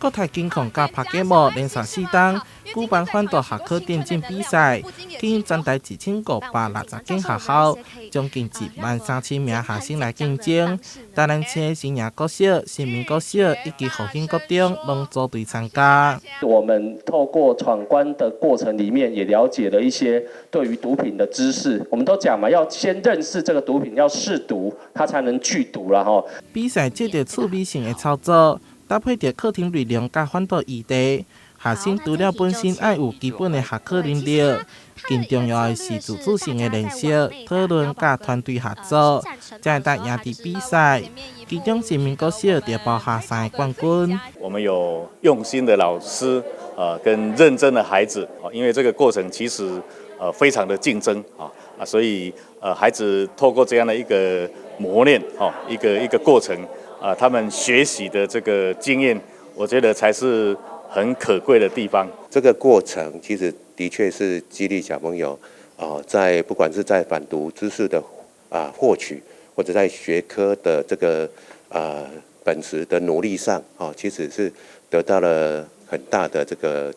國泰金控佮 PaGamO 連續4冬舉辦反毒學科電競比賽，吸引全台1560間學校，將近1萬3000名學生來競爭。台南市新營國小、新民國小以及復興國中攏組隊參加。我們透過闖關的過程裡面，也了解了一些對於毒品的知識。我們都講嘛，要先認識這個毒品，要識毒，它才能拒毒啦。吼。比賽借著趣味性的操作，搭配著課程內容佮反毒議題，學生除了本身愛有基本的學科能力，更重要的是自主性的練習、討論佮團隊合作，才會當贏佇比賽。其中新民國小就包下三個冠軍。我們有用心的老師，跟認真的孩子，因為這個過程其實非常的競爭啊，所以孩子透過這樣的一個磨練，一個一個過程。啊，他們學習的這個經驗，我覺得才是很可貴的地方。這個過程其實的確是激勵小朋友啊，在不管是在反毒知識的獲取，或者在學科的這個本職的努力上，哦，其實是得到了很大的這個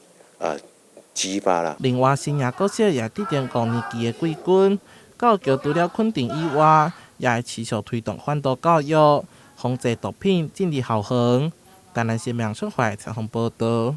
激發啦。另外，新營國小也得到5年級的季軍。教育局除了肯定以外，也會持續推動反毒教育，防制毒品進入校園。台南新聞出發採訪報道。